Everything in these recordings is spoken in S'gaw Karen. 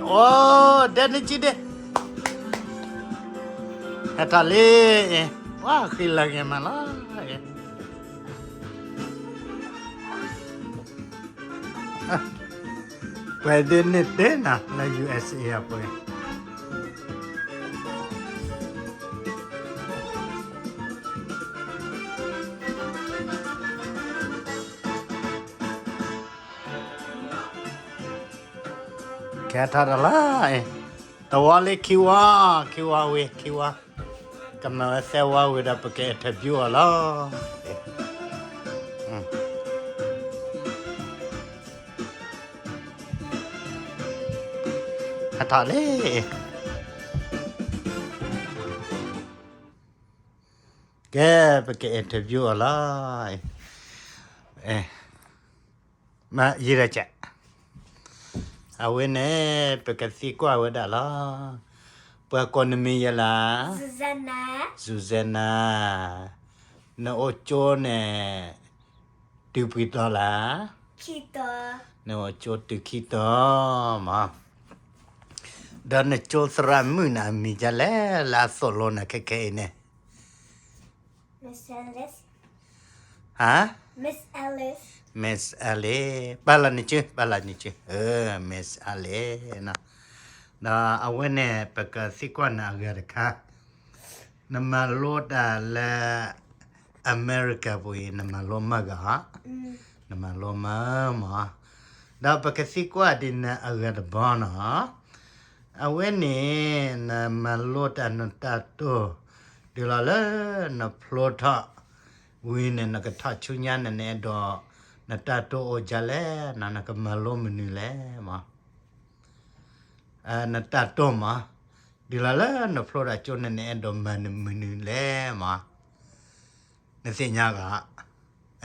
အိၣ်ဒဲနကံဒဲ, ဟဲထီၣ်လံ, ဝါဃံလၤဂ့ၤမးလီၤ, ပှဲၤဒ်န့ၣ်တဲနၤလၢ ယူႇအၢၣ်သ်အ့ အပှဲၤ ကဲထီၣ်တၢ်လီၤ, တဝီလံခံဝီ, ခံဝီဝံၤ ခံဝီ, ကမၤဝဲသၢဝီဝံၤဒီး ပက interview အီၤလီၤ. ဟဲထီၣ်လံ, ကဲ ပက interview အီၤလီၤ. မ့ၢ်ယံၤဒီးကဲး, အဝဲန့ၣ် ပကသံကွၢ်ဝဲဒၣ်လီၤ. ပှၤကိးနမံၤယဲလၢ Susanna, နအိၣ်ကၠိန့ၣ် တုၤပှဲၤတီၤလဲၣ်, နအိၣ်ကၠိတုၤခံတီၤမး, ဒီးနကၠိသရၣ်မုၣ်န့ၣ် အမံၤဒ်လဲၣ် လၢအသိၣ်လိနၤခဲခဲအံၤန့ၣ် ဟါ, Miss Alice, ပာ်လီၤနစု, ပာ်လီၤနစု, Miss Alice နီၤ, ဒီးအဝဲန့ၣ် ပကသံကွၢ်နၤအဂၤတခါ, နမၤလိတၢ်လၢ အမဲရကၤပူၤအံၤ နမၤလိမၢ်ဂ့ၤဧါ, နမၤလိမၢ်မး, ဒီးပကသံကွၢ်ဒ်နၤအဂၤတဘီနီၤ, အဝဲန့ၣ် နမၤလိတၢ်နတၢ်တိၢ် တုၤလီၤလၢနဖျိထီၣ်ဝံၤန့ၣ် နကထီၣ်ဆူညါန့ၣ် နအဲၣ်ဒိး နတၢ်တိၢ်အိၣ်ဒ်လဲၣ်, နကမၤလိမနုၤလဲၣ်မး, နတၢ်တိၢ်မး, တုၤလီၤလၢနဖျိထီၣ်ကၠိန့ၣ် နအဲၣ်ဒိးမၤမနုၤလဲၣ်မး, နသ့ၣ်ညါဂ့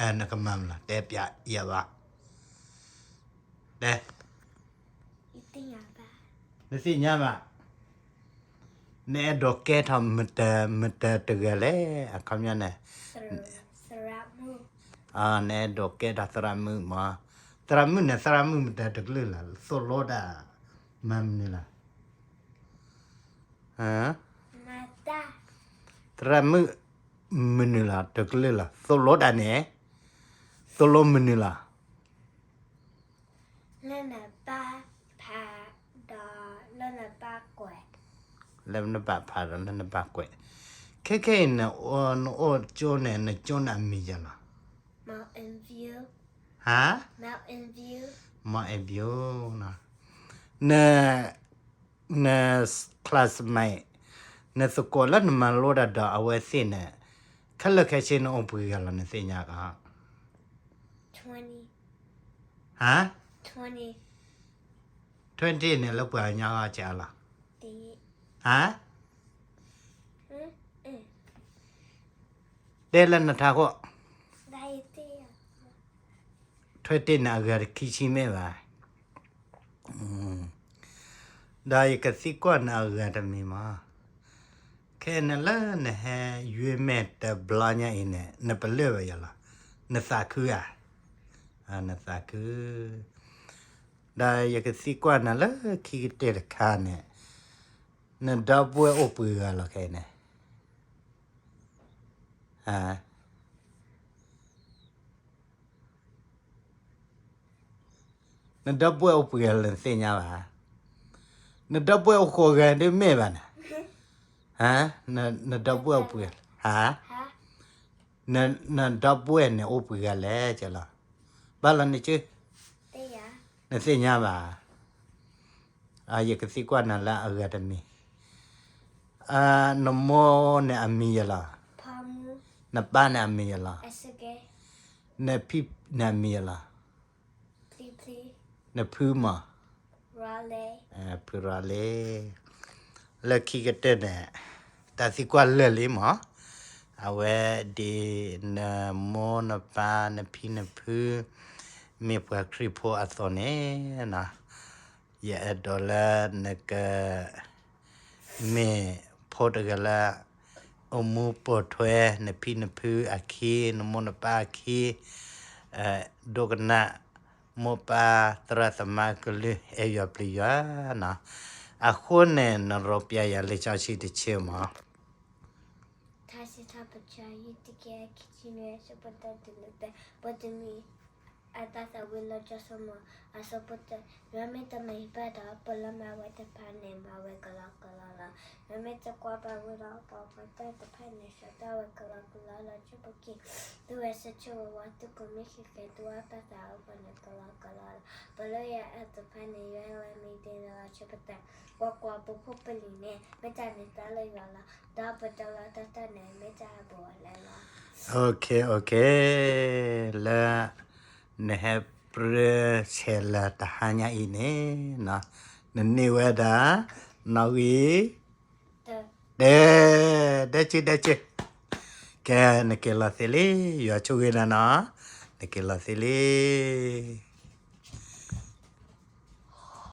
ၤ, နကမၤမနုၤလဲၣ် တဲပျးယၤဘၣ်, တဲ နသ့ၣ်ညါဘၣ်, နအဲၣ်ဒိးကဲထီၣ်မတၤ မတၤတဂၤလဲၣ်, အခီပညီန့ၣ်, နအဲၣ်ဒိးကဲထီၣ်သရၣ်မုၣ်မး, သရၣ်မုၣ်န့ၣ် သရၣ်မုၣ်မတၤတကလုာ်လဲၣ်, သိၣ်လိတၢ် မၤမနုၤလဲၣ်, သရၣ်မုၣ်မနုၤလဲၣ် တကလုာ်လဲၣ်, သိၣ်လိတၢ်န့ၣ်, သိၣ်လိမနုၤလဲၣ် လၢနဘၣ်ဖးဒီးလၢနဘၣ်ကွဲး, လၢနဘၣ်ဖးဒီးလၢနဘၣ်ကွဲး, ခဲခဲအံၤ နအိၣ်ကၠိန့ၣ် နကၠိန့ၣ်အမံၤယဲလီၤ, ဟါ, Mountain View, န န classmate, နသကိးလၢနမၤလိတၢ်ဒီးအဝဲသ့ၣ်န့ၣ်, ခဲလၢာ်ခဲဆ့နအိၣ်ပှဲၤဂၤလီၤ နသ့ၣ်ညါဧါ, ဟါ, twentyန့ၣ်လၢပှၤကညီအီၤကဲလီၤ, ဟါ, တဲလၢနထးခိၣ်, twentyန့ၣ်အဂၤတခံဆံမ့ၢ်ဘၣ် ဒီးယကသံကွၢ်နၤအဂၤတမံၤမး, ခဲအံၤန့ၣ်လၢနဟဲယွ့မဲာ်တဘျီညါအံၤန့ၣ် နပလၢၢ်ဘၣ်ယၤလီၤ, နသးခုဧါ, နသးခု, ဒီးယကသံကွၢ်နၤလၢခံကတၢၢ်တခါန့ၣ်, နဒီပုၢ်ဝဲၢ်အိၣ်ပှဲၤဂၤလီၤခဲအံၤန့ၣ်, နဒီပုၢ်ဝဲၢ်အိၣ်ပှဲၤဂၤလၢနသ့ၣ်ညါဘၣ်, နဒီပုၢ်ဝဲၢ်အိၣ်ဃိးဂၤဒ်မ့ၢ်ဘၣ်န့ၣ်, နဒီပုၢ်ဝဲၢ်အိၣ်ပှဲၤဂၤ, နဒီပုၢ်ဝဲၢ်န့ၣ်အိၣ်ပှဲၤဂၤလဲၣ်ကလီၤ, ဘၣ်လီၤနစု, နသ့ၣ်ညါဘၣ်, ယကသံကွၢ်နၤလၢအဂၤတမံၤ, နမိၢ်န့ၣ်အမံၤယဲလီၤ, နပၢ်န့ၣ်အမံၤယဲလီၤ, နဖံန့ၣ်အမံၤယဲလီၤ, နဖုမး, ဖုရၤလ့, လၢခံကတၢၢ်န့ၣ်, တၢ်သံကွၢ်လၢာ်လံမး, အဝဲဒ်နမိၢ်နပၢ် နဖံနဖု မ့ၢ်ပှၤခရံာ်ဖိအသိးန့ၣ်, ယအဲၣ်ဒိးလၢနက မ့ၢ်ဖိတဂၤလၢ အိၣ်မူပိာ်ထွဲ နဖံနဖုအခံ နမိၢ်နပၢ်အခံ ဒိကနၣ် မိၢ်ပၢ်သရၣ်သမါကလုၢ် အဲၣ်ယွၤပျံၤယွၤနီၤ. အဃိန့ၣ် နရိပျဲယၤလံာ်စီဆှံတဆၢမး. ထါစံးထီၣ်ပတြၢၤ ခံကထိခံဆံနွံ အဆၢဖိတၢတုၤလၢသၢ, ပတမံၤ အတၢ်သးဝံၤလၢစီၤၡလိၤမိၤ. အဆၢဖိတၢ, ယွၤမ့ၢ်တမၤဟံၣ်ဘၣ်ဒီး ပလီၢ်မၤဝဲတဖၣ်န့ၣ် မၤဝဲကလီကလီလီၤ. ယွၤမ့ၢ်တကွၢ်ဘၣ်ဝဲဒီး ပှၤပှၤတၢၢ်တဖၣ်န့ၣ် ဆှၢတၢ်ဝဲကလီကလီလီၤ. ဆၢဖိခံ, သုဝဲဆၢဆိၣ်ဝဲဝါ သုကိးမုၢ်ဃ့ဃဲ သုအၢပၢ်သးအၢပှၤန့ၣ် ကလီကလီလီၤ. ပလၢယွၤအၢတဖၣ်န့ၣ် ယွၤလၢမ့ၢ်ဒ်န့ၣ်လီၤ. ဆၢဖိသၢ, ကွၢ်ကွၢ်, ပဖိပလံၤန့ၣ် မ့ၢ်တၢ်န့ၢ်သါလၢယွၤလီၤ. ဒီးပတၢ်လီၢ်တၢ်တၢ်န့ၣ် မ့ၢ်တၢ်အဘူးအလဲလီၤ. လၢ နဟဲပြၢဆဲးလၢတဟါညါအံၤန့ၣ်, နန့ၢ်ဝဲဒၣ် နီၣ်ဂံၢ် တဲ, ဒဲက့ဒဲက့, ကဲ နက့ၤလီၤသ့လံ, ယွၤဆိၣ်ဂ့ၤနၤနီၤ, နက့ၤလီၤသ့လံ.